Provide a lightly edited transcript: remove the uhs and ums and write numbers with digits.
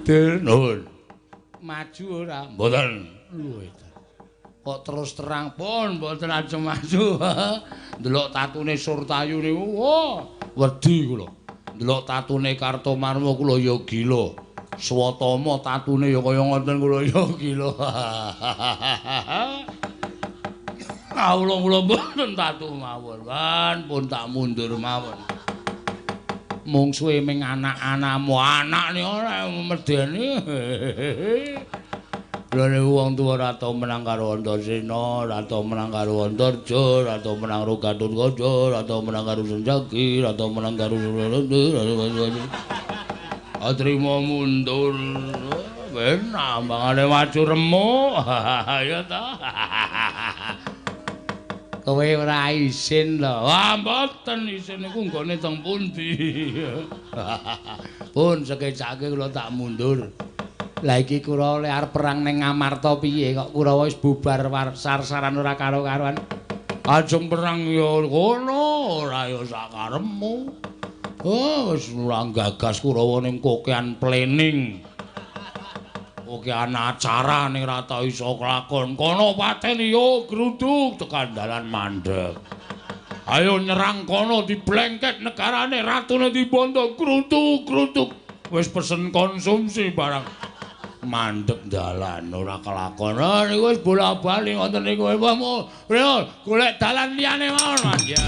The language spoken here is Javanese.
Mundur. Nuwun. Maju ora? Mboten. Lho edan. Kok terus terang pun mboten ajeng maju. Ndelok tatune Surtayu niku, wah, wedi kula. Ndelok tatune Kartomarma kula ya gila. Swatama tatune ya kaya ngoten kula ya gila. Kawula kula mboten tatu mawon. Wan pun tak mundur mawon. Mungsuhe ming anak-anakmu, anak ni ora medeni. Lha niku wong tuwa ora tau menang karo Antasena, ora tau menang karo Antarja, ora tau menang karo Gatotkaca, ora tau menang karo Senjaki, ora tau menang karo Atrima mundur. Ben ambangane maju remuk. Ya ta. Kowe ora isin lho. Wah, mboten isin niku nggone teng pundi. Pun sekecake kula tak mundur. Lah iki Kurawa le arep perang ning Ngamarta piye kok Kurawa wis bubar sar-saran ora karo-karuan. Ajeng perang ya kono, ora ya sakarepmu. Oh, wis ora gagas Kurawa ning kokean planning. Kokean acara ning ora tau iso kelakon. Kono pateni yo gruduk tekan dalan mandeg. Ayo nyerang kono diblengket negarane, ratune dibondo gruduk-gruduk. Wis pesen konsumsi barang. Mandeg dalan ora kelakon. Ah niku wis bola-bali ngoten niku. Golek dalan liyane mawon, Mas. Ya.